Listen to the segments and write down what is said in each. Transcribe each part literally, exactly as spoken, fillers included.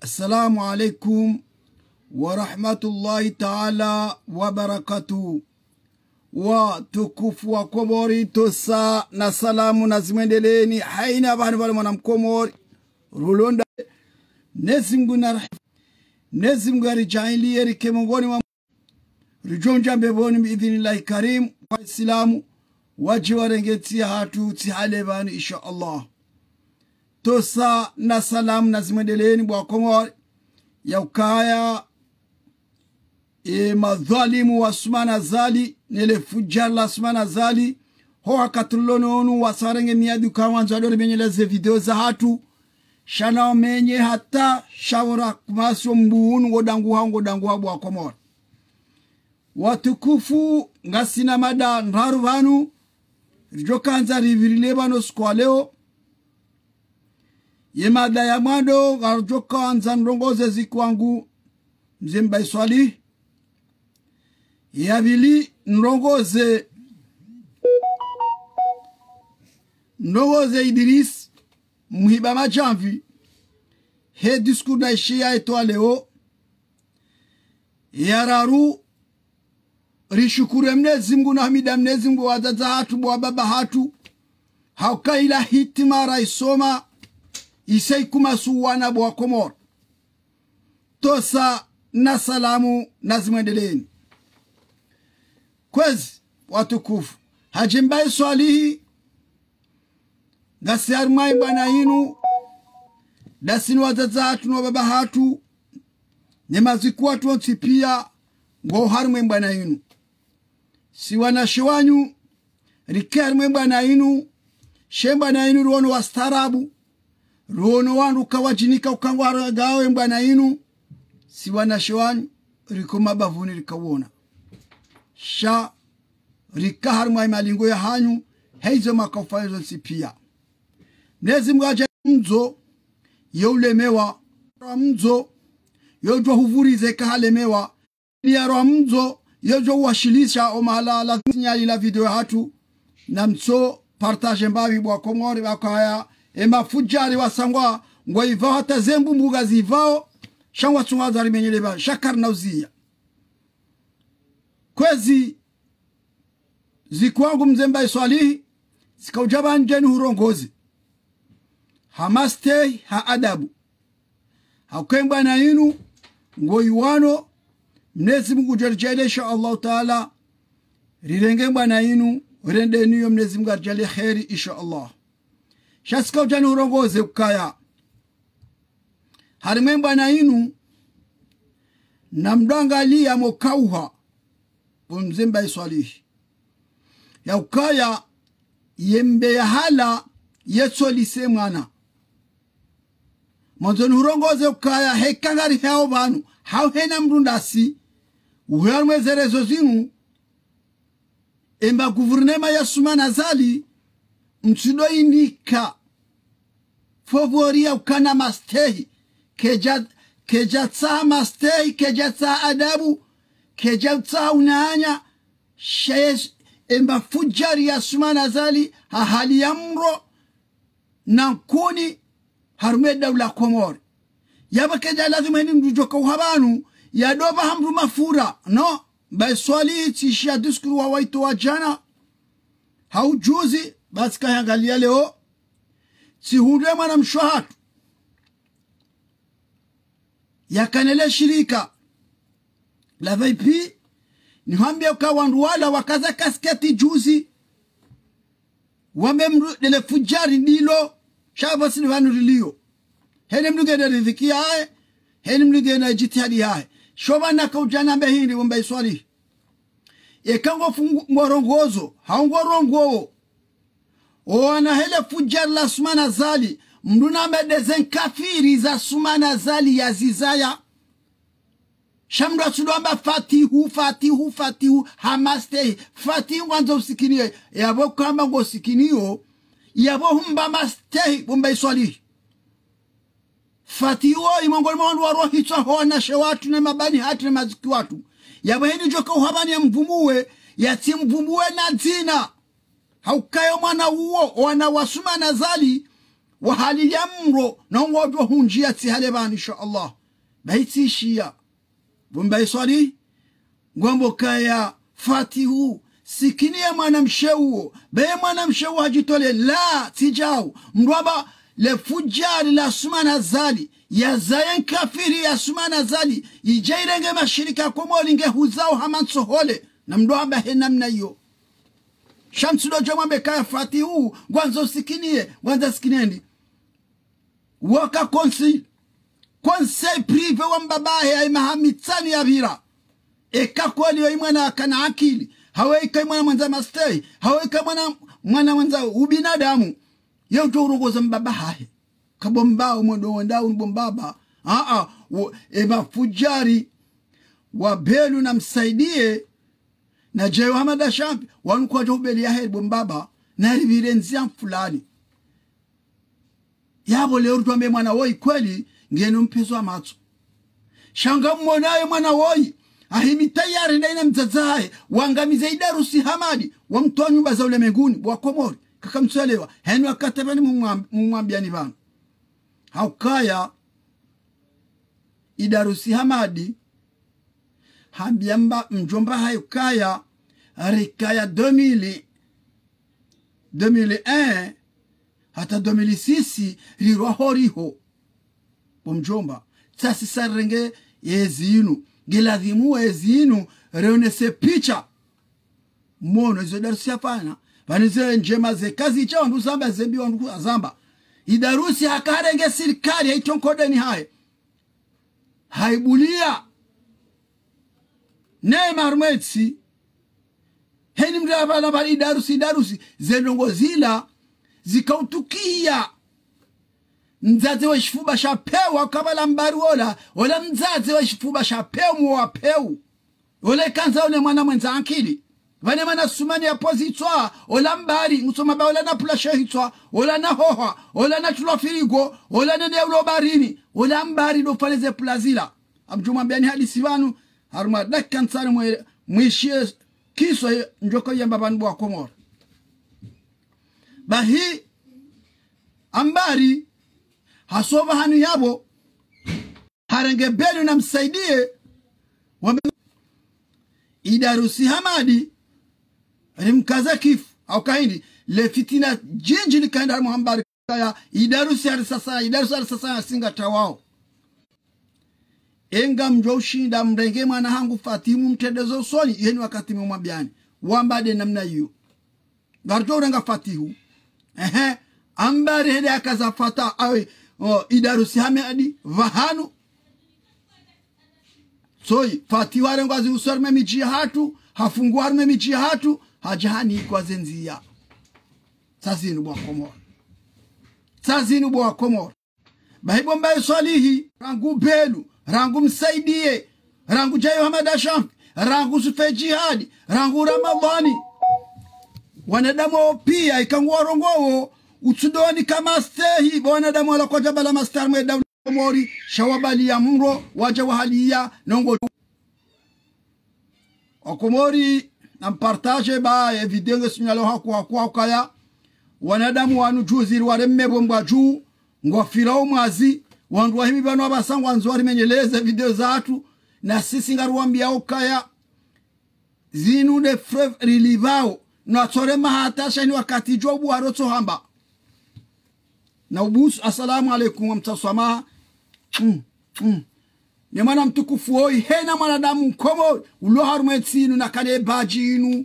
Assalamu alaikum wa rahmatullahi ta'ala wa barakatuh. Watukufu wa Komori, tosa na salamu nazimwendeleeni, haina pvahanu pvale mwana Mkomori, rulonda. Mnyezi Mngu na rah-, Mnyezi Mngu yaridjaanliye rike mongoni mwa ridjo ndjia mbepvoni biidhnillahi karim, wa Islamu, wadje warenge ntsi yahatru, tsi hale pvanu, insha Allah. Tosa na salamu nazimwendeleeni bo wa Komori, ya ukaya, e, madhwalimu wa Assoumani Azali, ne le fudjari la Assoumani Azali, ho wakati rilo nonu wasarenge miadi uka wandzo wadori menyele ze video zahatru, sha na wamenye hata shawura kumasi wo mbu unu ngodanguha, ngodanguha bo wa Komori. Watukufu, ngasina mada ndraru pvanu, ridjo kandza ripvirile pvanu siku wa leo. Ye mada ya mwando, ngaridjo kandza nirongoze zikwangu, mze Mbae Swalihi. Ya pvili, nirongoze, nirongoze Idriss Muhiba Madjamvi, he discours na ishiya yetowa leo. Ya raru, rishukuru Mnyezi Mngu na himidia Mnyezi Mngu bo wadzadze hatru, bo wababa hatru, ha uka ila hitima raisoma, isa ikumasi wana bo wa Komori. Tosa na salamu nazimwendeleeni. Kwezi, watukufu, Hadji Mbae Swalihi, ngasi harimwa yi bwana yinu, ndasi ni wadzadze hatru no wababa hatru, ne maziku watru wontsi piya, ngo harimwa yi bwana yinu. Si wanashe wanyu, rike harimwa yi bwana yinu, she bwana yinu riwono wastaarabu, riwono wandru kawadjinika uka ngwarengao yi bwana yinu, si wanashe wanyu, riko mabavuni rikawona. Sha rika harimwa yi malingo yahanyu, heizo makaufanya zontsi piya. Mnyezi Mngu hadja mdzo, yo ulemewa, rwa mdzo, yo djuwa hupvuriza eka halemewa, ni ya rwa mdzo, yo djuwa uwashilisha o mahala la signal la video hatru, na mtso partage mbapvi bo wa Komori, ba ukaya, e mafudjari wasangwa, ngwaivao hata ze mbumbu ngazivao, sha ngwatsunga wandza rimenyele pvanu, sha karina uziya. Kwezi, zikwangu mze Mbae Swalihi, zika udja pvanu ndje nihurongoze. Ha mastehi, ha adabu. Ha uka yi bwana yinu, ngo yi wano, Mnyezi Mngu ngudjo ridjaanliya insha Allahu Taala, rirenge yi bwana yinu, rende nayo Mnyezi Mngu aridjaanliye kheri insha Allah. Sha zika udja nihurongoze ukaya harimwa yi bwana yinu, namdjwangaliya mokauha, bo mze Mbae Swalihi. Ya ukaya, ye mbe ya hala, yetsolise mwana. Mwandzo nihurongoze ukaya, heka ngarihao pvanu, hau hena mdru ndasi, uhe harimwa ze réseaux zinu, emba gouvernement ya Assoumani Azali, mtsudo inika favori ya ukana mastehi, kedja, kedja tsaha mastehi, kedja tsaha adabu, kedja tsaha unanya, sha ye, emba fudjari ya Assoumani Azali, ha hali ya mro, na nkuni, harimwa ye daula Komori. Yapvo kedja lazimu heni mdru djo kauha pvanu, yadopva ha mdru mafura. No, Mbae Swalihi tsishiya discours wa waitowa djana, hau juzi, basi kayangaliya leo, tsihundre mwanamshe hatru yakana le shirika la V I P, nihwambiye uka wandru wala wakaza kasketi juzi, wambe mdru ndele fudjari ndilo, sha pvasi ni pvanu riliyo. Heni mdru ngena riziki yahe, heni mdru ngena djitihadi yahe. Sho pvanu kaudja nambe hindri bo Mbae Swalihi. Eka ngo fungu, ngo rongozo, hau ngo rongowo. O wana hele fudjari la Assoumani Azali, mdru nambe ndeze nkafiri za Assoumani Azali yazizaya. Sha mdru atsudo amba Fatihu, Fatihu, Fatihu, ha mastehi. Fatihu ngwandzo usikiniye. Yapvo kamba ngo usikiniyo, yapvo humba mastehi, bo Mbae Swalihi. Fatihu wo, yi mongoni mwa wandru warohitswa ho wanashe watru ne mabani hatru ne maziki watru. Yapvo heni djo kauha pvanu ya mvumbuwe, yatsi mvumbuwe na dzina. Ha ukaya o mwana uwo, o wana wa Assoumani Azali, Wahaliya mro, na ngwadjo hundjiya tsi hale pvanu, insha Allah. Bahi tsishiya. Bo mbaye Swalihi, ngwambo kaya Fatihu, sikiniye mwanamshe uwo. Baye mwanamshe uwo hadjitole, la, tsidjau. Mdru amba le fudjari la Asumani Azali, yazaye nkafiri ya Asumani Azali, idje irenge mashirika Komori nge huzao hama ntsohole. Na mdru amba he namna iyo. Sha mtsudo djo mwambe kaya Fatihu, ngwandzo sikiniye, ngwandzo sikiniye ndi. Waka conseil, conseil privé wa mbaba hahe ya maha mitsanu yapvira. Eka kweli woyi mwana akana akili, hawe ika mwana mwandza mastehi, hawe ika mwana, mwana mwandza ubinadamu, ye udjo urongoza mbaba hahe. Kabo mbao mwendo wenda unu bo mbaba. Aa, wo, e mafudjari, wa Belu na Msaidie, na Djayo Hamada Shampi, wanu kwadjo ubeli ya heri bo mbaba, na ripvire ndzia mfulani. Yapvo leo rutwambe mwana woyi kweli, ngeno mpezo wa matso. Sha ngamwonaye mwana woyi, ahimi tayari ndayi na mdzadze hahe, wangamize Idarusi Hamadi, wamtowa nyumba za ulemenguni, bo wa Komori, kaka mtsuelewa, henu akatapvani mumwam-, mumwambiyani pvanu. Haukaya, Idarusi Hamadi, hambiya mba-, mdjomba hahe ukaya, rikaya deux mille, deux mille un, hata deux mille six, rirwa horiho. Bo mdjomba, tsasi sa rirenge yezi inu, ngiladhimu yezi inu, rionese picha. Mono, izo Idarusi hafanya. Pvanu ze ndjema ze kazitsa wandru zamba, ze mbi wandru kazamba. Idarusi haka harenge sirikali, haitronkodeni hahe. Haibuliya. Neema harumwa entsi. Heni mdru apvala pvala Idarusi, Idarusi. Ze ndrongo zila, zikautukiya. Mdzadze we shifuba sha pewu, ukapvala Ambari wola, wola mdzadze we shifuba sha pewu, mwo wa pewu. Ole kandza one mwana mwendza ankili. Pvane mwana Sumani ya pozitswa, ola Ambari, ngusoma ba ola na pula shehitswa, ola na hoha, ola na tulwa firigo, ola nene ya ulo barini, ola Ambari ndo fanya ze pula zila. Amdjuma mbiyani hadisi pvanu, harumwa dakika ntsanu mwe-, mwishiye kiswa ye ndjoko yamba pvanu bo wa Komori. Bahi, Ambari, hasopva hanu yapvo, harenge Belu na Msaidie, wambe Idarusi Hamadi, rimkaza kifu, hauka hindri, le fitina djindji likaenda harumwa Ambari kaya, Idarusi hari sasa, Idarusi hari sasa ya singa tawao. Enga mdjo ushinda mrenge mwana hangu Fatihu mtrende zo usoni, yeni wakati mumwambiyani. Wamba nde namna iyo. Ngaridjo urenga Fatihu. Ehe. Ambari hende hakaza Fata, awe, o, Idarusi Hamadi, pvahanu. Soyi, Fatihu harengwa zihusu harumwa emidji yahatru, hafungwa harumwa emidji yahatru, hadja hanikwa ze ndziya. Tsazinu bo wa Komori. Tsazinu bo wa Komori. Bahi bo mbaye Swalihi, rangu Belu, rangu Msaidie, rangu Djayo Hamada Shampi, rangu Sufe Djihadi, rangu Ramadhani. Wanadamu wo piya, ika ngwarongowo, utsudoni kama stehi, bo wanadamu wala kwadja pvala mastehi mwe daula Komori, sha wabaliya mro, wadja wahaliya, nongo. Wakomori, nampartage ba ye video nge sinyalo haku, haku, haku kaya. Wanadamu wanu juzi riwareme bo mbwa dju, ngwafirao mwazi, wandru wahimi pvanu apvasa ngwandzo warimenyeleze video zahatru, na sisi ngariwambiyao kaya. Zinu nde preuve rilipvao, na tsore mahatasha ni wakati djo bu harotso hamba. Na ubusu, assalamu alaikum wa mtaswamaha. Mm, mm. Ne mwana mtukufu woyi, hena mwanadamu Mkomori, ulo harumwa entsi inu na kane badji inu.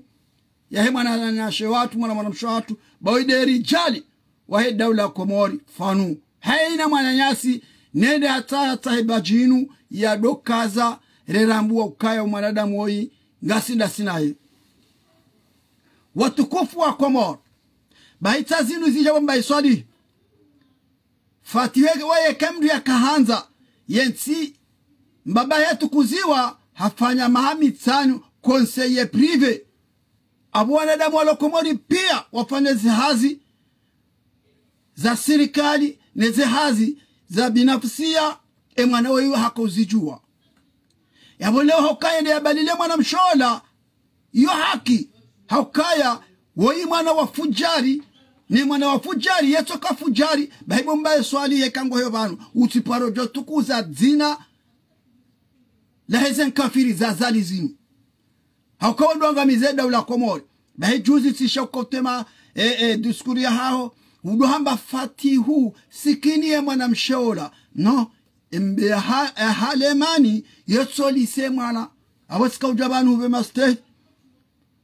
Yahe mwananyashe wahatru, mwana mwanamshe wahatru, bawe nde ridjali, wahe daula Komori, pvanu. Hayina mwananyasi, nende hata hata he badji inu, ya dokaza, rerambuwa ukaya mwanadamu woyi, ngasi ndasi naye. Watukufu wa Komori, bahi tsazinu zidja bo mbaye Swalihi. Fatihu weye ke mndru yakahandza, yentsi, mbaba yatukuziwa, hafanya maha mitsanu, conseiller privé. Apvo wanadamu walo Komori piya, wafanya zihazi, za sirikali, ne zihazi, za binafsiya, e mwana woyi haka uzidjuwa. Yapvo leo hukaya nde yabalile mwanamshe ola, iyo haki, haukaya, woyi mwana wa fudjari, Ne mwana wa fudjari, yetsoka fudjari, bahi bo mbaye Swalihi yeka ngoyo pvanu, utsi paro djo tukuza dzina laheze nkafiri za Azali zinu. Hauka wandru wangamize daula Komori. Bahi juzi tsisha ukotema, e, e, diskuru yahaho. Udo hamba Fatihu, sikini ye mwana mshe ola. No, embe ya ha-, ya hale mani, yetso lise mwana. Awo tsika udja pvanu uve mastehi.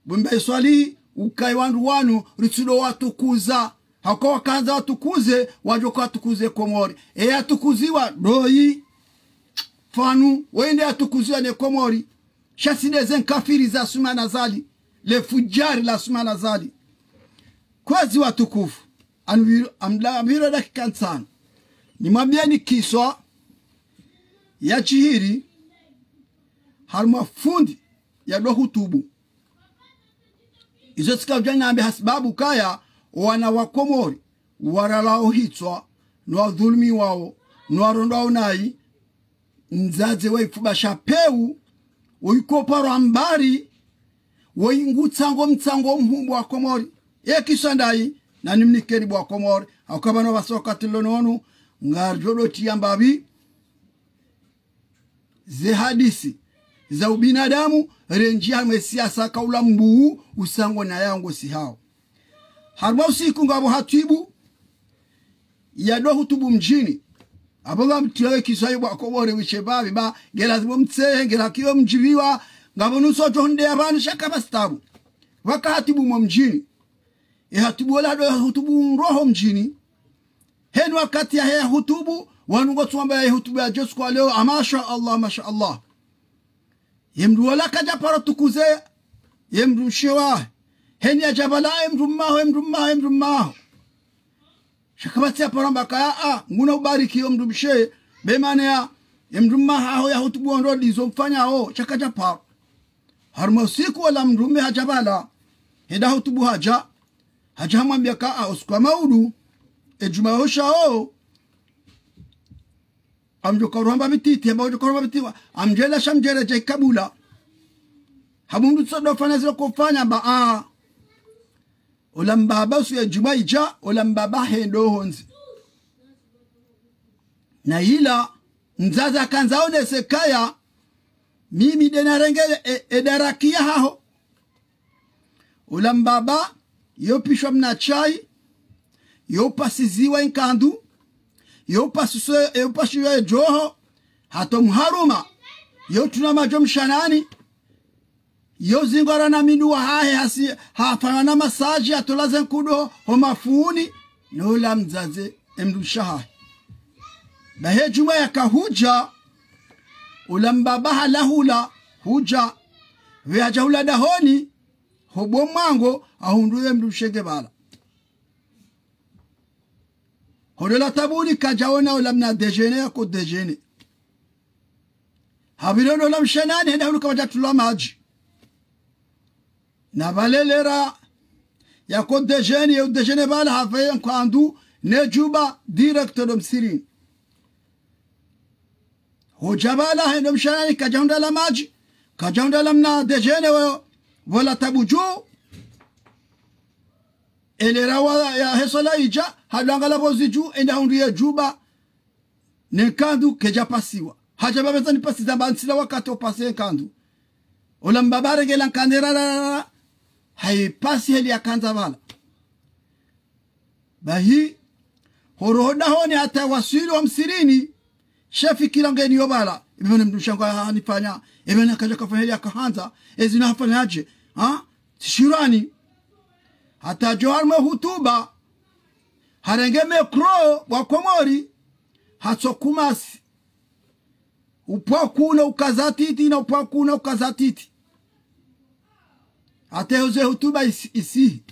Bo mbaye Swalihi, ukayi wandru wanu, ritsido watukuza. Hauka wakandza watukuze, wadjo ka watukuze Komori. E yatukuziwa, doyi. Pvanu, wende yatukuziwa ne Komori. Sha tsi ndeze nkafiri za Assoumani Azali. Le fudjari la Assoumani Azali. Kwezi watukufu. Anwiro, amda, amwiro dakika ntsanu. Nimwambiyeni kiswa ya shihiri, harumwa fundi yado hutubu. Izo tsika udja nambe hasibabu kaya wana wa Komori, waralao hitswa, no wadhulumiwao, no warondwao nayi, mdzadze wa ifuba sha pewu, woyiko paro ambari, woyi ngutsango mtsango mhuu bo wa Komori. Ye kiswa ndayi, nanimnikeni bo wa Komori, hauka pvanu pvasi wakati lolo nonu, ngaridjo do tiya mbapvi, ze hadisi za ubinadamu, rendji harumwa siasa kaula mbuu, usango na yango sihao. Harumwa usiku ngapvo hatwibu, yado hutubu mdjini. Apvo ngamtiyawe kiswa yo bo wa Komori wishe pvapvi ba, ngelazimu mtsehe, ngelakiyo mdjiviwa, ngapvo nuso djo hunde ya pvanu sha kapvatsi tabu. Waka hatwibu mo mdjini. E hatwibu ola hado hutubu ndroho mdjini. Heni wakati yahe ya hutubu, wanu ngotsuwamba ye hutubu ya djo usiku wa leo, a masha Allah, masha Allah. Ye mndru wola kadja paro tukuze, ye mndru mshe wahe. Heni yadja pvala, ye mndru mmaho, ye mndru mmaho, ye mndru mmaho. Sha kapvatsi ya paro amba kaya, a, nguna ubariki yo mndru mshe, be mana ya, ye mndru mmahaho ya hutubu ondro ndizo mfanyao, sha kadja paro. Harumwa usiku wola mndru mme hadja pvala, heda hutubu hadja, hadja hamwambiya ka, a, usiku wa maudu, e djumwa hoshao, amdjo karuhamba bititi, hamba udjo karuhamba bititi, amdjela sha mdjere dje kabula. Hamba mndru tsodo fanya zilo kofanya ba, a. Ola mbaba usu ye djumwa idja, ola mbaba hendo hondze. Na ila, mdzadze hakandza onese kaya, mimi nde narenge e, e daraka yahaho. Ola mbaba, yo pishwa mna shayi, yo pasiziwa inkandu, yo pasiswe, yo pashiwa edjoho, hato mharuma, yo tuna madjo mshanani, yo zingara na mindru wahahe hasi, hafanya na masaji, hatola ze nkudu ho mafuni, nola mdzadze, e mndru mshe wahahe. Bahi e djumwa yaka hudja, ola mbaba halahula, hudja, pve hadja hula dahoni, ho bo mwango, hahundru ye mndru mshe nge pvala. Ho dola tabuni kadja ona ola mna déjeuner yako déjeuner. Hapvira ola mshanani, henda hunu kapvadja tulwa madji. Na pvale lera yako déjeuner, yo déjeuner pvala hapveye nkandu, ne djuba direct do msirini. Hodja pvala hendo mshanani kadja hundra la madji, kadja hundra la mna déjeuner weyo, pvola tabu dju. Elera wa ya hesola idja, hadwangala pvozi dju, enda hundru ye djuba, ne nkandu kedja pasiwa. Hadja pvapveza ni pasi zamba ntsila wakati o pasi ye nkandu. Ola mbaba harenge la nkande rararara, hayi pasi heli yakandza pvala. Bahi, horoho dahoni hata waswili wa msirini, she fikira ngeni yo pvala. Ebe mana mndru mshe wangu hanifanya, ebe mana kadja kafanya heli yakahandza, ezi na hafanya hadje, ha? Tsi shirani. Hata djo harumwa hutuba, harenge micro bo wa Komori, hatso kumasi. Upvwa kuna ukaza titi na upvwa kuna ukaza titi. Hata yoze hutuba isi-, isihi.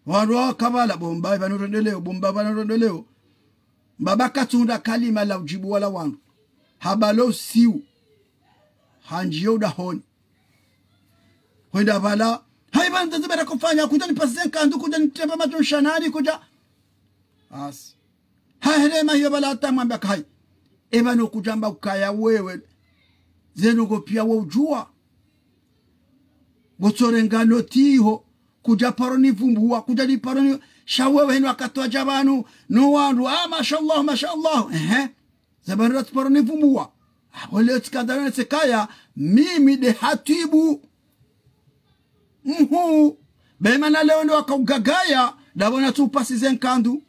Wandru waka pvala, bo mbaba pvanu rondeleo, bo mbaba pvanu rondeleo. Mbaba katsunda kalima la udjibu wala wandru. Hapvalo usiu. Handjiyo udahoni. Hwenda pvala. Hayi pvanu tazibera kufanya, kudja nipasize nkandu, kudja nitremba madjo mshanani, kudja. Asi. Haherema hiyo pvala hata mwamba kayi. Eba no kudjamba ukaya wewe. Zeno ngo piya wo udjuwa. Ngotsorenga noti iho. Kudja paro nivumbuwa. Kudja ni paro ni, Sha wewe hinu wakati wadja pvanu, no wandru, ah, masha Allah, masha Allah. Ehe. Za pvanu ratsiparo nivumbuwa. Apvo leo tsikandza none tsekaya, mimi nde hatwibu. Mhm. Be mana leo ndo wakaugagaya, ndapvo natsu upasize nkandu.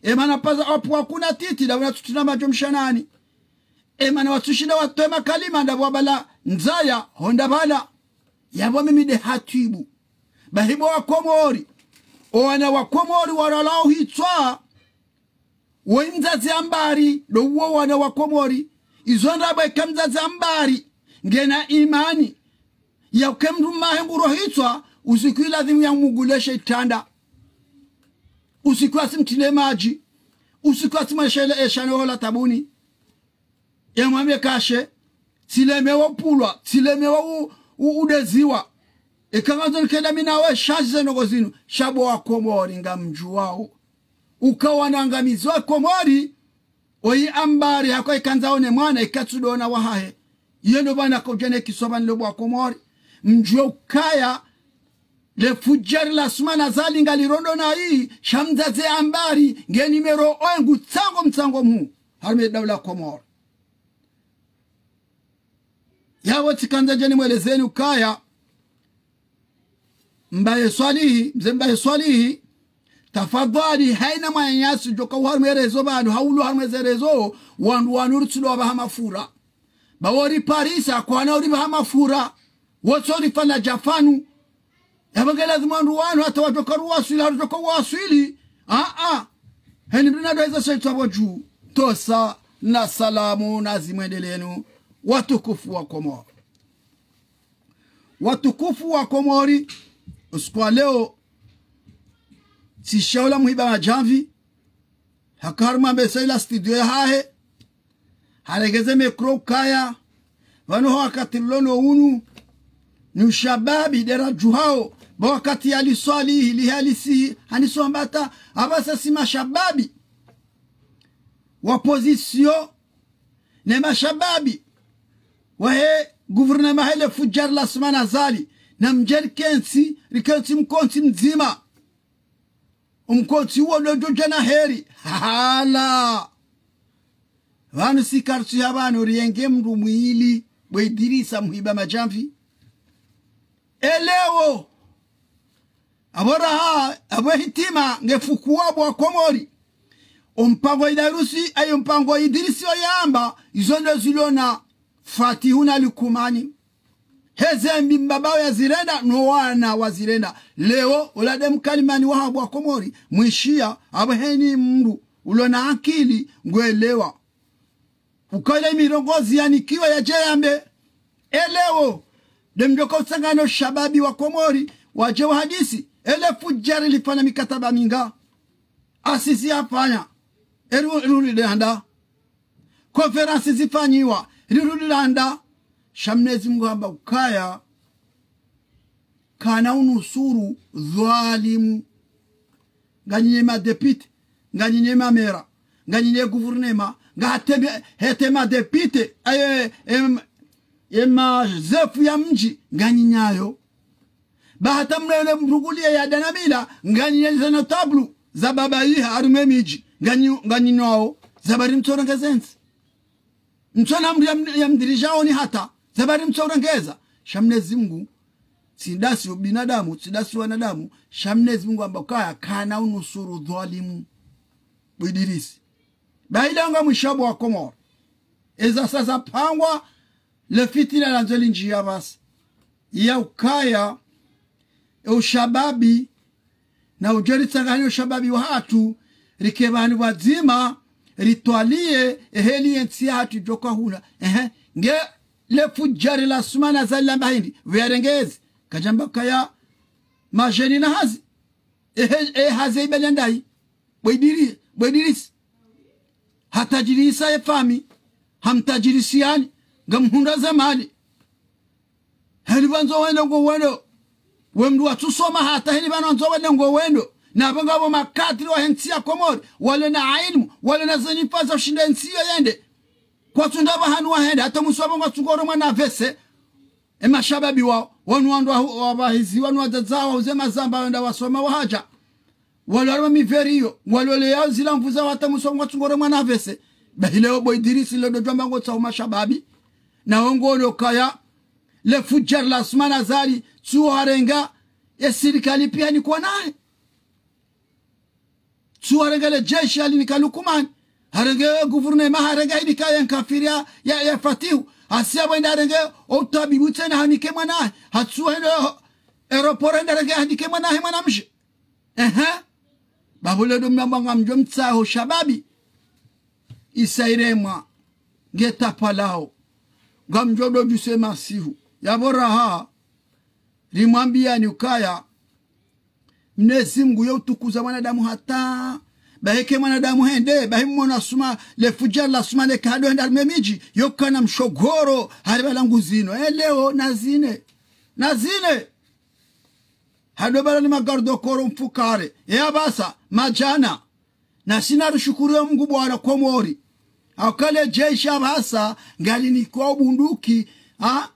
E mana paza opvu wakuna titi, ndapvo natsu tsina madjo mshanani. E mana watsushinda watowe makalima, ndapvo wapvala ndzaya, honda pvala. Yapvo mimi nde hatwibu. Bahi bo Wakomori. O wana Wakomori walala uhitswa. Wo mdzadze ambari, ndo uwo wana Wakomori. Izo ndrabo eka mdzadze ambari ngena imani ya uke mndru mahe nguro hitswa, usiku ilazimu ya muguleshe itranda. Usiku asimtile madji. Usiku asimweshele eshane ola tabuni. Yamwambie kashe, tsilemewa upvulwa, tsilemewa u-, u-, udeziwa. Eka ngandzo nikenda mi nawe shashi ze ndrongoo zinu, sha bo Wakomori ngamdjuwao. Uka wana angamizi wa Komori, oyi ambari hako ikandza one mwana, ika tsu ndo ona wahahe. Iyo ndo pvanu kaudja ne kiswa pvanu leo bo Wakomori. Mdjuwe ukaya, le fudjari la Assoumani Azali ngalirondo nayi, sha mdzadze ambari, nge numéro un ngutsango mtsango mhuu. Harumwa daula Komori. Yapvo tsikandza dje nimwelezeni ukaya, Mbaye Swalihi, mze Mbaye Swalihi, tafadhwali, haina mwananyasi djoka uharumwa e réseau pvanu, hau ulo harumwa ze réseau, wandru wanu ritsulo wapvaha mafura. Ba wori parisa, kwana uri pvaha mafura. Wotso rifanya djafanu. Yapvo nge lazimu wandru wanu hata wadjoka ruwaswili, hata wadjoka uwaswili. Ah, ah. Heni mdru na doiza shaitwa pvo dju. Tosa na salamu na zimwendelenu. Watukufu wa Komori. Watukufu wa Komori, usiku wa leo, tsishaula Muhiba Madjamvi, haka harumwa mbesa ila studio yahahe, haregeze micro ukaya, pvanu ho wakati rilo no unu, ni ushababi nde radjuhao, ba wakati ya liswali, lihalisi, haniswambata, apvasa si mashababi, wa opposition, ne mashababi wahe gouvernement hele fudjari la Assoumani Azali, namdje rikentsi, rikentsi mkontsi mdzima. Omkontsi uwo ndo djo dja na heri. Hala. Pvanu si kartsi ya pvanu rienge mndru mwili, bo Idirisa Muhiba Madjamvi. Elewo. Apvo raha, apvo hitima, nge fukuwa bo Wakomori. Ompango Idarusi, ayo mpango Idirisi oyamba, izo ndo zilo na Fatihu na Lukumani. Heze mbi mbaba yazirenda, no wana wazirenda. Leo, ola nde mkalimani waha bo Wakomori, mwishiya, apvo heni mndru, ulo na akili, ngwelewa. Ukaya ile mirongozi yanikiwa yadje yambe. Elewo. Nde mdjoka utsanganya no shababi wa Komori, wadje wahadisi. Ele fudjari lifanya mikataba minga. Assises yafanya. Eru, eru lilanda. Conférence zifanyiwa. Eru lilanda. Sha Mnyezi Mungu hamba ukaya kana unusuru dhwalimu. Nganyinyi madepite, nganyinyi mamera, nganyinyi guvernema, nga hata me-, hata madepite, aye, em, ema zefu ya mdji, nganyinyi ayo. Ba hata mnene mrugulie ya danamila, nganyinyi za notablu, za baba yiha, harumwa e midji, nganyi-, nganyinyi awo, za bari mtsorongeze ntsi. Mtsona mndru ya m-, ya mdirijao ni hata, za bari mtsorongeza. Sha Mnyezi Mungu, tsi ndasi ubinadamu, tsi ndasi wanadamu, sha Mnyezi Mungu hamba ukaya kana unusuru dhwalimu. Bo Idirisi. Ba ila nga mwishabu wa Komori. Eza sa zapangwa, le fitina landzo lindjiya basi. Ya ukaya, e ushababi, na udjo ritsanganya ushababi wahatru, rike pvanu pvadzima, ritwaliye, eheli ye ntsi yahatru djoka hula. Ehe, nge le fudjari la Assoumani Azali lamba hindri, pvo yarengezi, kadjamba kaya majeni na hazi. Ehe, e hazi ibele ndayi. Bo Idiri-, bo Idirisi. Hatajirisa ye fami. Hamtajirisi yani. Ngamhundra ze mali. Heni pvandzo wende ngo wendo. We mndru watsusoma hata heni pvanu wandzo wende ngo wendo. Na pvanga pvo makadiri wahe ntsi ya Komori. Wale na ilmu. Wale na ze nyifa za ushinda ntsi yo yende. Kwatsunda pvahanu wahende. Hata mwiso wapvo ngwatsungoro mwana vese. E mashababi wao. Wanu wandru wa, wa, wahizi. Wanu wadzadze wao. Uze mazamba wenda wasoma wahadja. Walo harumwa miveri iyo, walo leya zila nvu za wata muso ngwatsungore mwana vese. Bahi leo bo Idirisi leo ndo djwamba ngotsaho mashababi. Na wongo ono kaya, le fudjar la Assoumani Azali, tsuwo harenga, ye sirikali piya ni kwa nahe. Tsuwo harenga le jeshi halinika Lukumani. Harenge guvernema, harenge hinika ye nkafiri ya, ya, ya Fatihu. Hasiya bo hende harenge o utabibu tsena hanike mwanahe. Hatsuwo hende aéroport hende harenge hanike mwanahe mwanamshe. Ehe. Babu le ndo mnamba ngamdjo mtsaho shababi. Isa iremwa. Nge tapalao. Ngamdjo ndo djuse masihu. Yapvo raha. Rimwambiyani ukaya. Mnyezi Mngu yo utukuza mwanadamu hata. Bahi eke mwanadamu hende, bahi mmono Assouma, le fudjar la Assouma leka hado hende harumwa emidji, yo kana mshogoro, hari bala nguzino. E leo, nazine. Nazine. Hado bala ni magarde du corps mfukare. E apvasa, madjana. Na sina rishukuriye Mngu bo wana Komori. Hauka le jeshi apvasa, ngalinikwa o bunduki, ha?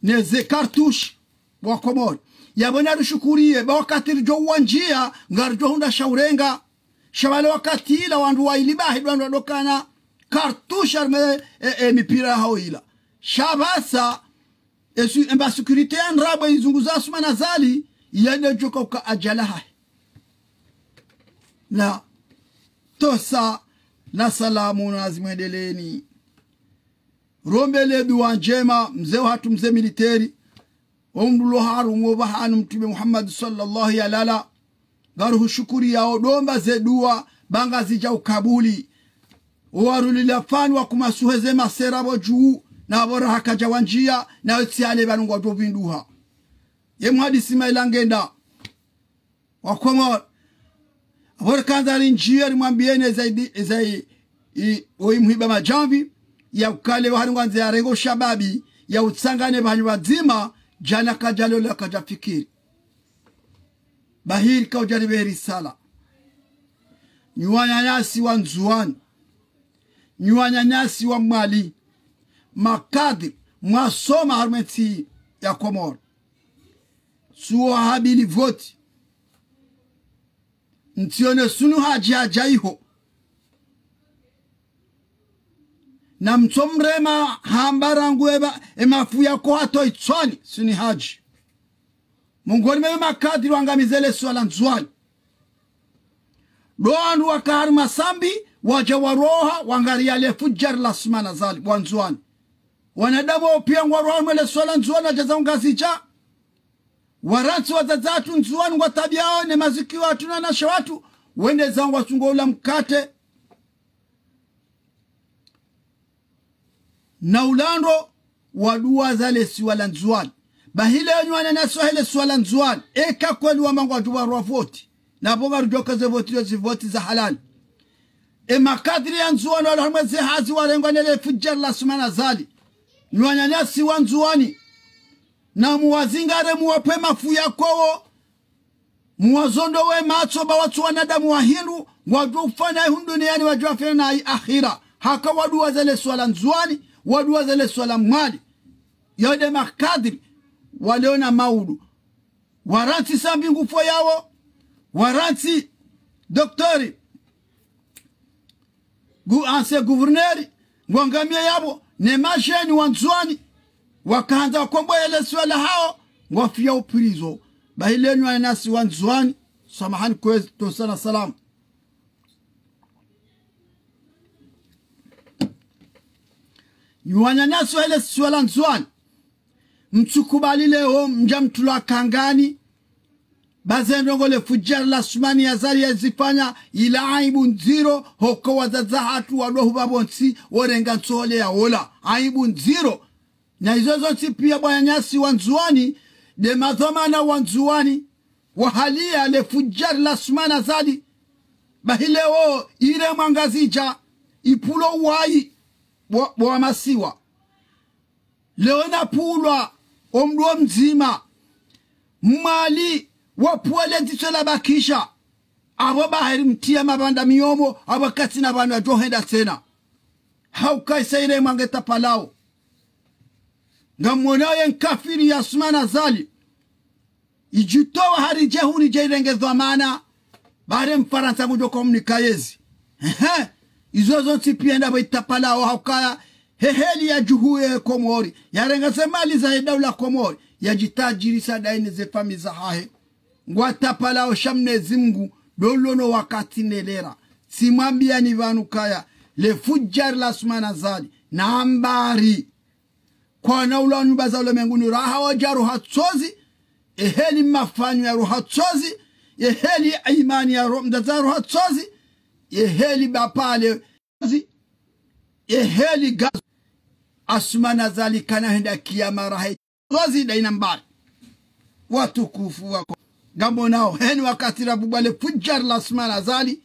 Ne ze cartouche bo wa Komori. Yapvo narishukuriye, ba wakati ridjo uwandjiya, ngaridjo hundra sha urenga. Sha pvale wakati ila wandru wayili bahi ndo wandru wadokana cartouche harumwa e, e, mipira yahawo ila. Sha apvasa, esu, emba sécurité ya ndrabo izunguza Assoumani Azali, yende djoka uka adjali hahe. Na, tosa, na salamu na zimwendeleni. Rombele dua ndjema, mze wahatru mze militeri, omndru lo harumwa pvahanu Mtrume Muhammad swalla Allahu yalala, ngaruhushukuriyao ndo mba ze dua, ba ngazidja ukabuli. Owarulila fani wakumasuhe ze masera pvo dju, na pvo raha kadja wandjiya, na yo tsi yale pvanu ngwadjo pvinduha. Ye muhadisi maila ngenda. Wakomori. Apvo rikandza rindjiye rimwambiyeni eza idi, eza i, i, oyi muhiba madjamvi, ya ukale pvahanu ngwandzo yarenge o shababi, ya utsanganye pvahanyu pvadzima, djana kadja lola kadja fikiri. Bahi rika udja ripve risala. Nyi wananyasi wa Ndzuwani. Nyi wananyasi wa Mwali. Makadri, mwasoma harumwa entsi ya Komori. Tsuwo habili voti. Ntsione Sunu Hadji hadja iho. Na mtso mrema hamba rangu eba, emafu yako hato itswani, Sunu Hadji. Mongoni mwe makadri wangamize le swala Ndzuwani. Ndo wandru waka harumwa Sambi, wadja waroha, wangariya le fudjar la Assoumani Azali, wa Ndzuwani. Wanadamu wao piya ngwaroha mwe le swala Ndzuwani, wadja za Ngazidja. Warantsi wadzadze wahatru Ndzuwani ngwatabiyao ne maziki wahatru na wanashe wahatru, wende zangu watsungo ula mkate. Na ulandro wa dua za le siwa la Ndzuwani. Bahi leo nyi wananyasi wahe le siwa la Ndzuwani. Eka kweli wamba ngwadjo warwa voti. Na pvo ngarudjo ka ze voti leo zi voti za halali. E makadri ya Ndzuwani walo harumwa ze hazi warengwa ne le fudjar la Assoumani Azali. Nyi wananyasi wa Ndzuwani. Na muwazingare muwapve mafu yako wo. Muwazondowe matso ba watsu wanadamu wa hindru, ngwadjo ufanya ihu duniyani wadjo wafanya na i akhira. Haka wa dua za le siwa la Ndzuwani, wa dua za le siwa la Mwali. Yo nde makadri, waleo na maudu. Warantsi Sambi ngufo yawo, warantsi doktori, gu-, ancien gouverneur, ngwangamiya yapvo, ne madjeni wa Ndzuwani, wakahandza wakomboye le siwa lahawo, ngwafiya o prison. Bahi leo nyi wananyasi wa Ndzuwani, samahani kwezi, tosa na salamu. Nyi wananyasi wahe le siwa la Ndzuwani, mtsukubali leo mdja mtulwa kangani, ba ze ndrongo le fudjar la Assoumani Azali yazifanya ila aibu ndziro, hoko wadzadze wahatru walo hupva pvontsi, worenga ntsohole ya wola. Aibu ndziro. Na izo zontsi piya bo wananyasi wa Ndzuwani, nde madhwamana wa Ndzuwani, wahaliya le fudjar la Assoumani Azali. Bahi leo, iremwa Ngazidja, ipvulo wayi, bo, bo wa masiwa. Leo napvulwa, omndru mdzima. Mwali, wapvwele dzitso la bakisha. Apvo bahi rimtiya mapvanda miyomo, apvo katsina pvanu yadjo henda tsena. Hauka isa iremwa nge tapalao. Ngamwonao ye nkafiri ya Assoumani Azali. Idjitowa hari djehuni dje irenge dhwamana. Bare Mfarantsa ngudjo komunika yezi. Ehe. Izo zontsi piya ndapvo itapvalawo haukaya. He heli yadjuhuye Komori. Yarenge ze mali zahe daula Komori. Yadjitadjirisa daye ne ze famiyi zahahe. Ngwatapvalawo sha Mnyezi Mngu, ndo ulo no wakati ne lera. Tsimwambiyani pvanu kaya, le fudjari la Assoumani Azali, na mbari. Kwana ula nyumba za ulemenguni raha wadja roha tsozi, ye heli mafanyo ya roha tsozi, ye heli imani ya ro-, mdzadze roha tsozi, ye heli bapvale tsozi, ye heli gazo. Assoumani Azali kana henda kiyama raha tsozi dayi na mbari. Watukufu wako. Ngamwonao, heni wakati rabuwa le fudjari la Assoumani Azali,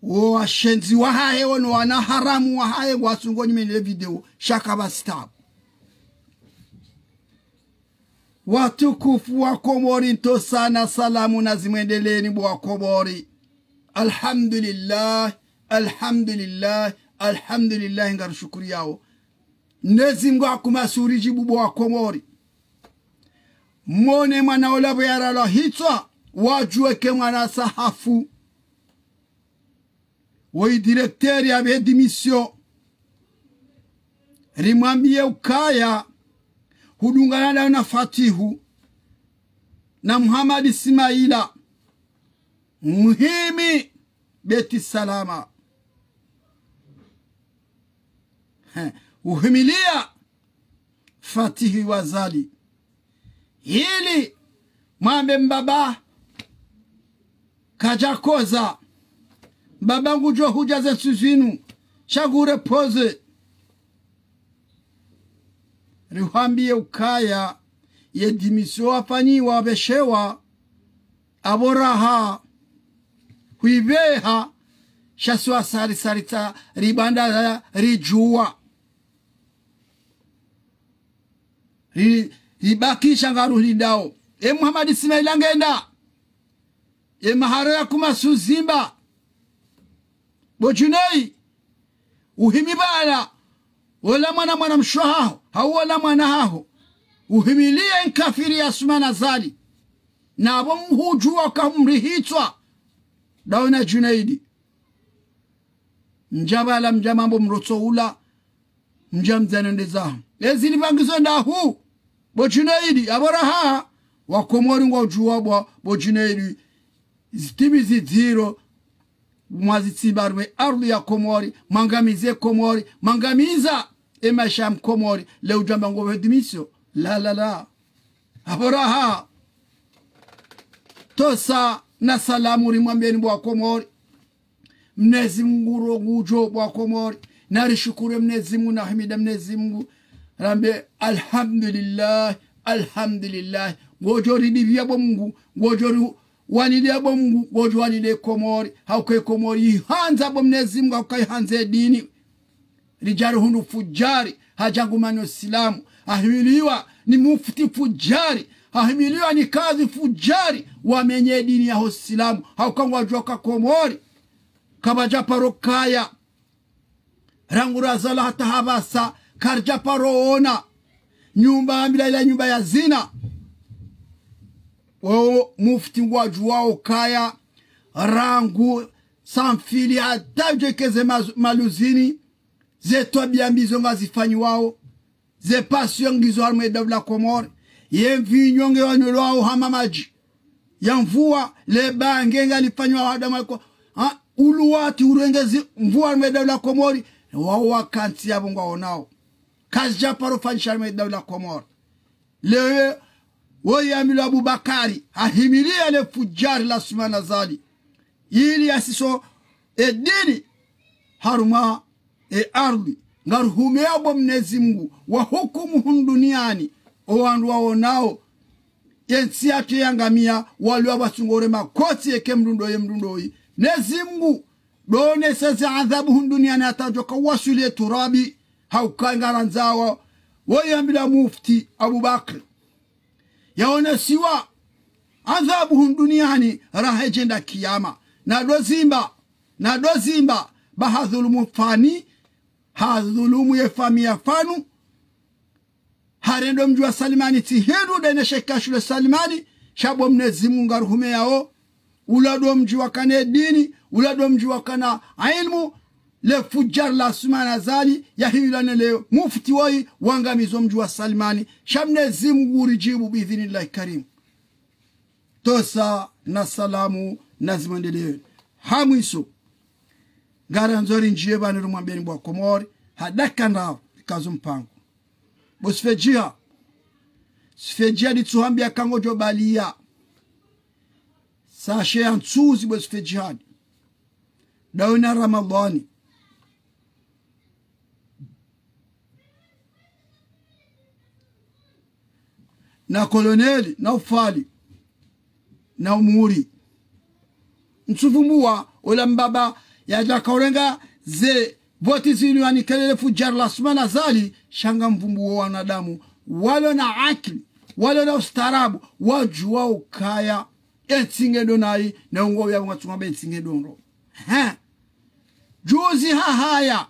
wo washenzi wahahe, wo no wana haramu wahahe, ngwasungoni mene le video, sha kapvatsi tabu. Watukufu wa Komori, ntsosa na salamu nazimwendeleeni bo wa Komori. Alhamdulillah, alhamdulillah, alhamdulillah, ngarishukuriyao. Mnyezi Mngu hakuma suri djibu bo wa Komori. Mwone mwana ola pvo yaralwa hitswa, wadjuwe ke mwana sahafu. Woyi directeur yapve démission. Rimwambiye ukaya, hudungana dayo na Fatihu, na Muhammad Ismaila, muhimi Beti Salama. He, uhimiliya Fatihi wa Azali. Hili mwambe mbaba kadjakoza. Mbaba ngudjo hudja ze ntsihu zinu. Sha ngu repoze. Rihwambiye ukaya, ye démission wafanyiwa wapveshewa, apvo raha, hwipveha, sha si wasari sari tsa ribanda ridjuwa. Ri-, ribakisha ngaruhulindao. E Muhammad Ismaila ngenda. E maharo ya kuma suzimba. Bo Djunei, uhimi bala, wola mwana mwana mshe wahaho, hau wola mwana haho. Uhimiliye nkafiri ya Assoumani Azali. Na apvo mhudjuwa ka mrihitswa. Dawe na Djunaidi. Mdja bala mdja mambo mrotso ula. Mdja mdzane nde zaho. Ezi ni pvangizo ndahu. Bo Djunaidi, apvo raha. Wa Komori ngwaudjuwa bo, bo Djunaidi. Zitimi zidziro. Mwazitsimba harumwa ardhwi ya Komori. Mwangamize Komori. Mwangamiza. E maesha ya Mkomori. Leo udjamba ngopve démission. La, la, la. Apvo raha. Ntsosa na salamu rimwambieni bo wa Komori. Mnyezi Mngu ro ngudjo bo wa Komori. Narishukuru Mnyezi Mngu, nahimidi Mnyezi Mngu. Rambe, alhamdulillah, alhamdulillah. Ngodjo ridhwia bo Mngu, ngodjo ri-, waniliya bo Mngu, ngodjo waniliya Komori. Hauka Komori, ihandza bo Mnyezi Mngu, hauka ihandza dini. Ridja rihundru fudjari, hadja ngumanya Usilamu. Hahimiliwa ni mufti fudjari, hahimiliwa ni kadhi fudjari, wamenye dini ya Usilamu. Hauka ngwadjuwa ka Komori. Kapvadja paro kaya. Rangu razalwa hata hapvasa, karidja paro ona. Nyumba ya mila ila nyumba ya zina. Wo mufti ngwadjuwao kaya, rangu samfili hata udjekeze maz-, maluzini, ze twabiya mbi zo ngazifanyiwao, ze passion ngizo harumwa daula Komori, ye mvinyo nge wanywelwao hama madji ya mvua, le bange ngalifanywa hadamu ko, ha, uluwati urengezi mvua harumwa daula Komori, wao wakantsi yapvo ngwaonao. Kazidja paro fanyisha harumwa daula Komori. Leo, woyi Amiru Abubakari, hahimiliya le fudjari la Assoumani Azali. Ili yasiso e dini harumwa e ardhwi. Ngaruhumiya bo Mnyezi Mngu, wahukumu hunu duniani, o wandru waonao, ye ntsi yatru yangamiya, waliwa wasungore makotsi yeke mndru ndoye mndru ndoyi. Mnyezi Mngu, ndo oneseze adhabu hunu duniani hata djoka waswili ye turabi, hauka ngarandzao, woyi Amiru Mufti Abubakari. Yaonesiwa adhabu hunu duniani raha yedjenda kiyama. Na ndo zimba, na ndo zimba, ba hadhulumu fani, hadhulumu ye famiyi ya fanu, harendo mdji wa Salimani tsi hindru dene sheka shule Salimani, sha bo Mnyezi Mngu ngaruhumiyao, Ula ndo mdji wakana dini, ula ndo mdji wakana ilmu. Le fujjar la Assoumani Azali, yahiyula ne le mufti woyi, wangamizo mdji wa Salimani. Sha Mnyezi Mngu uridjibu biidhnillahi karim. Tosa na salamu na zimwendeleo. Ha mwiso, ngarandzo rindjiye pvanu rumwambiyeni bo wa Komori, ha dakika ndraru, rikazo mpango. Bo Sifedjiha. Sifedjiha nditsuhambia ka ngodjo baliya sashe ya ntsuzi, bo Sifedjiha. Ndawe na Ramadhani. Na Koloneli, na Ufali, na Umuri. Ntsuvumbuwa ola mbaba yadja kaurenga ze voti zinu yanike le fujjar la Assoumani Azali, sha ngamvumbuwo wanadamu walo na akili, walo na ustaarabu, wadjuwa ukaya entsi ngendo nayi, na ungo ya mwa tsunga be entsi ngendo ndro. He. Juzi hahaya,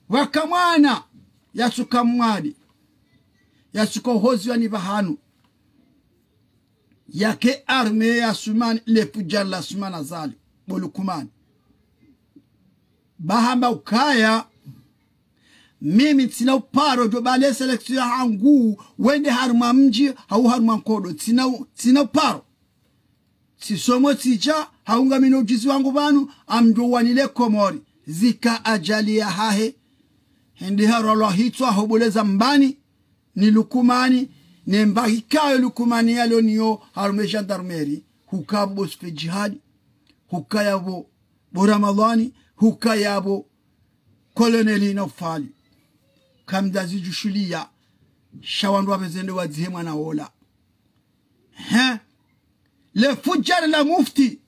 pvaka mwana, yatsuka mwadi, yatsuka uhoziwa ni pvahanu, yake armée ya Assoumani, le fujjar la Assoumani Azali, bo Lukumani. Pvahamba ukaya, mimi ntsina uparo djo bale sélection yahangu, wende harumwa mdji, hau harumwa nkodo, ntsina u-, ntsina uparo. Tsisomo tsidja, hau ngamina udjuzi wangu pvanu, amdjo wanile Komori, zika ajali yahahe. Hende harwalwa hitswa hoboleza mbani, ni Lukumani, ne mbahi kayo Lukumani yalo niyo harumwa gendarmerie, huka bo Sifedjiha, huka ya bo, bo Ramadhani, huka ya bo Koloneli na Ufali. Kamdjazi djushuliya, sha wandru wapveze nde wadzihe mwana ola. He? Le fujjar la mufti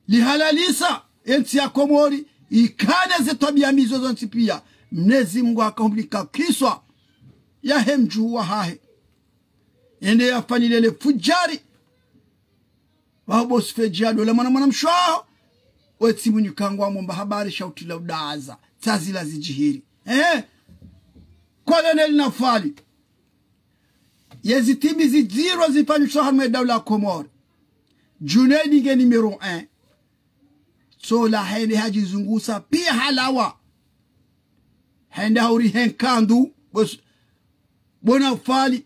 lihalalisa entsi ya Komori, ikane ze twabiya mbi zo zontsi piya. Mnyezi Mngu hakahumlika kiswa yahe mdjuhu wahahe. Ende yafanile le fujjari. Waho bo Sifedjiha ndo ola mwana mwana mshe waho. Wetsi mwenyi kangwa momba habari sha utila udaza. Tazila zidjihiri. Eh? Koloneli na Ufali. Ye zitimbi zidziro zifanyiswa harumwa daula ya Komori. Junaidi nge numéro un. Tsola hende hadjizungusa piya halawa. Hende hauri henkandu. Bos-, bo na Ufali.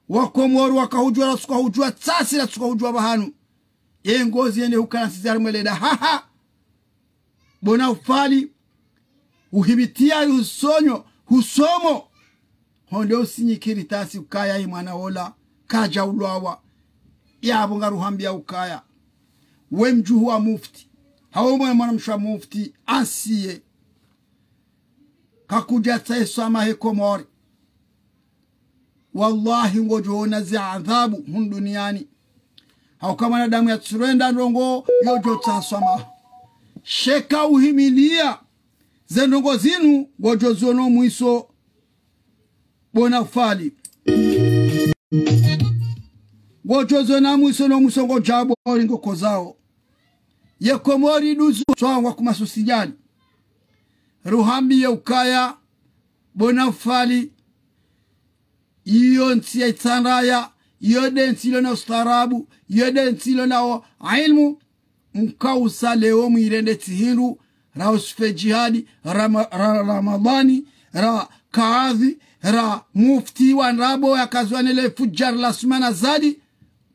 Wakomori wakahudjuwa, ratsuka hudjuwa, tsasi ratsuka hudjuwa pvahanu. Ye ngozi yende hukana ntsizi harumwa leda. Ha, ha. Bo na Ufali, uhibitiya husonyo, husomo. Honde usinyi karatasi ukaya ye mwana ola, kadja ulwawa. Yapvo ngaruhambia ukaya. We mdjuhu wa mufti. Hau mwana mwana mshe wa mufti, ansiye. Kakudja tsaha ye swamaha ye Komori. Wallahi, ngodjo ona ze adhabu hunu duniani. Hauka mwanadamu yatsurenda ndrongo, yodjo tsaha swamaha. Sha eka uhimiliya ze ndrongo zinu, ngodjo ziono mwiso bo na Ufali. Ngodjo ziono mwiso no mwiso ngodjao bo ringo kozao. Ye Komori duzu tswangwa kumasusijani. Ruhambiye ukaya, bo na Ufali, iyo ntsi ya Itsandraya, iyo nde ntsi ilo na ustaarabu, iyo nde ntsi ilo na o-, ilmu, mkausa leo mwirende tsi hindru, ra Sifedjiha, ra Ma-, ra Ramadhani, ra kadhi, ra mufti wa ndrabo yakaziwa ne le fujjar la Assoumani Azali,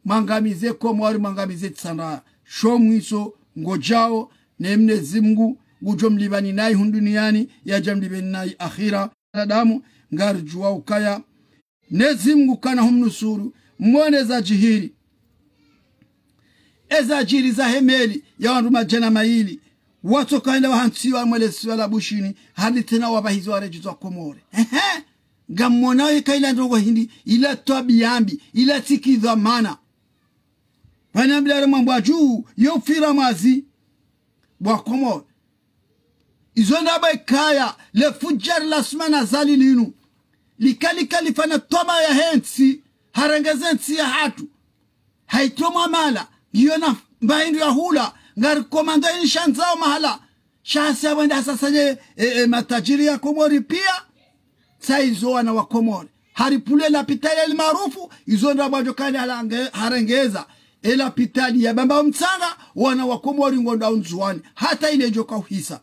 mwangamize Komori, mwangamize Itsandraya. Sho mwiso ngodjao, ne Mnyezi Mngu, ngudjo mlipvani nayi hunu duniani, yadja mlipveni nayi akhira. Wanadamu, ngaridjuwa ukaya Mnyezi Mngu kana humnusuru, mwone zadjihiri. Ezadjiri zahe meli ya wandru madjana mayili, watsoka henda wahantsiwa harumwa le siwa la Bushini, hali tsena wapvahizi waredjezwa Komori. Ehe, ngamwona yeka ila ndrongo hindri, ila twabiya mbi, ila tsi kidhwamana. Pvanu mbila harumwa mbwa dju, yo ufira mwazi, bo wa Komori. Izo ndrabo ikaya, le fujjar la Assoumani Azali linu. Lika, lika lifanya twama yahe ntsi, harenge ze ntsi yahatru. Haitso mwamala, ngiyo na mba hindru ya hula, ngari komando ini shandzao mahala. Sha hasi ya wenda hasasa ye, e, e, matajiri ya Komori piya, tsa izo wana wa Komori. Haripvule lapitali El Maarouf, izo ndrabo adjo kaya halange-, harengeza. Elapitali ya Bambao Mtsanga, wana wa Komori ngwendao Ndzuwani, hata ile djo kauhisa.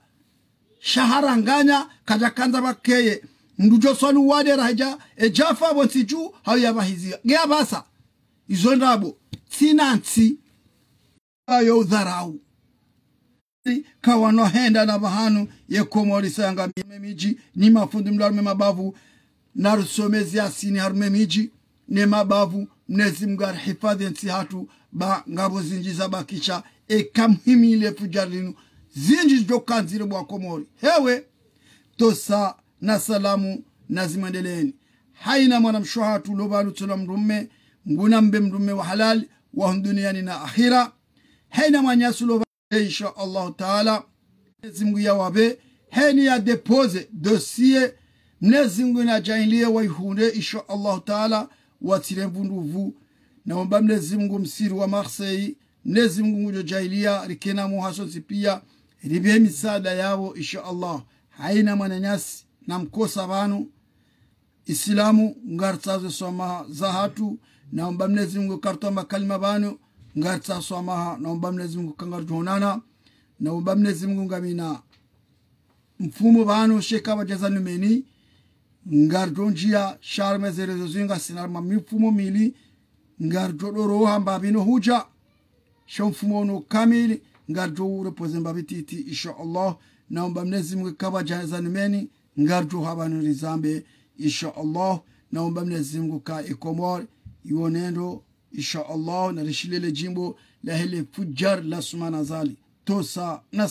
Sha haranganya, kadja kandza pvakeye. Mndru djo swali wade rahidja, edjafa pvo ntsi dju, hau ya pvahiziya. Nge apvasa. Izo ndrabo. Tsina ntsi. Ayo udharau. Kawanwa henda na pvahanu ye Komori sa yanga mime midji, ni mafundi mlo harumwa mabavu, na rusomezi asini harumwa midji, ne mabavu, Mnyezi Mungu arihifadhi ntsi hatru, ba ngapvo zindji zabakisha, eka mhimile fudjari linu, zindji djo kandzire bo wa Komori. Hewe, tosa na salamu na zimwendeleeni. Haina mwanamshe hatru lo pvanu tsona mdrume, nguna mbe mdrume wa halali, wa hunu duniani na akhira. Haina mwananyasi lo pvanu, insha Allahu Taala. Mnyezi Mungu ya wapve, heni ya déposer dossier, Mnyezi Mungu na djaanliye wa ihundre, insha Allahu Taala, watsire mvundruvu. Na womba Mnyezi Mungu msiri wa Marseille, Mnyezi Mungu ngudjo djaanliya, rikena muhaso ntsi piya, ripve misaada yapvo, insha Allah. Haina mwananyasi, na mkosa pvanu, Isilamu, ngaritsaho swamaha za hatru, na womba Mnyezi Mungu kartwamba kalima pvanu, ngaritsaho swamaha, na womba Mnyezi Mungu kangaridjo onana, na womba Mnyezi Mungu ngamina mfumo pvanu, sheka pvadjaza nyumeni, ngaridjo ndjia, sha harumwa ze réseaux zinga sina harumwa mifumo mili, ngaridjo doro hamba pvino hudja, sha mfumo unu kamili, ngaridjo urepoze mbapvi titi, insha Allah. Na womba Mnyezi Mungu kapvadjaza nyumeni, ngaridjo hapvanu rizambe, insha Allah. Na womba Mnyezi Mungu ka e Komori, iwone ndro, insha Allah, na rishilele djimbo, la hele fudjari la Sumana Zali. Tosa na